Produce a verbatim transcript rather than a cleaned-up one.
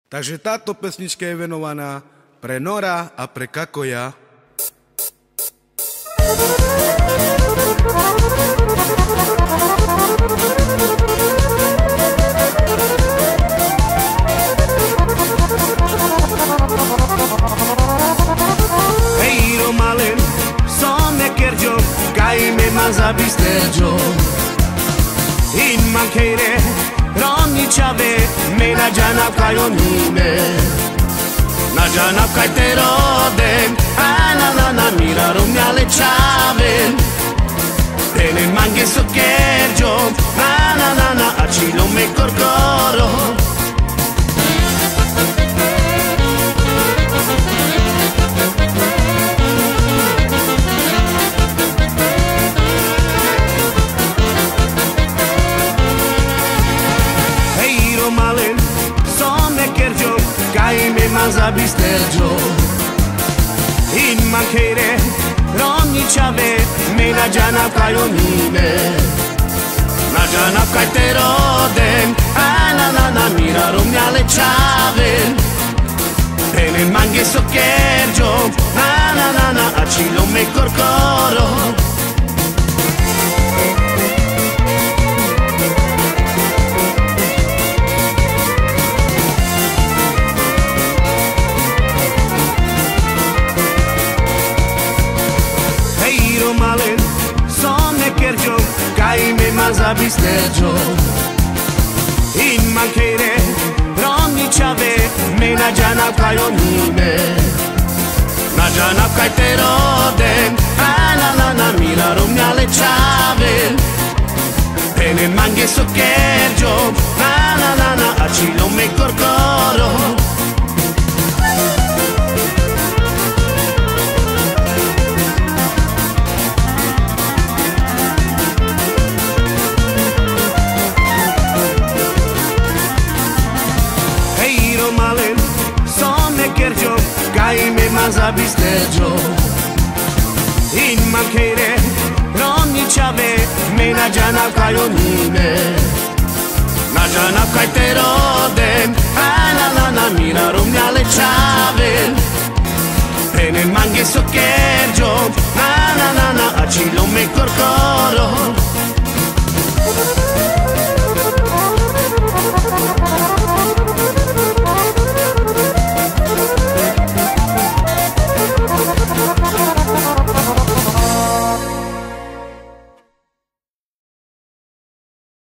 Taže tato pesnička je venovaná pre Nora a pre Kakoja. Hej, Romalen, so me kerđom, kaj me manza bisterđom. In man kejre, romni čhave, me na džanav kaj o nine. Na džanav kaj te rodem, a na na na, mira romnjale čhaven. Te ne mange so kerđom, na na na na, ačhilo me korkoro. Hej, Romalen, so me kerđom, kaj me manza bisterđom. In man kejre, romni čhave, me na džanav kaj o nine. Na džanav kaj te rodem, a na na na, mira romnjale čhaven. Te ne mange so kerđom, na na na na, ačhilo me korkoro. Hej, Romalen, so me kerđom, kaj me manza bisterđom. In man kejre, romni čhave, me na džanav kaj o nine. Na džanav kaj te rodem, a na na na, mira romnjale čhaven. Te ne mange so kerđom, na na na na, ačhilo me korkoro. Hej, Romalen, so me kerđom, kaj me manza bisterđom. In man kejre, romni čhave, me na džanav kaj o nine. Na džanav kaj te rodem, a na na na, mira romnjale čhaven. Te ne mange so kerđom, na na na na, ačhilo me korkoro.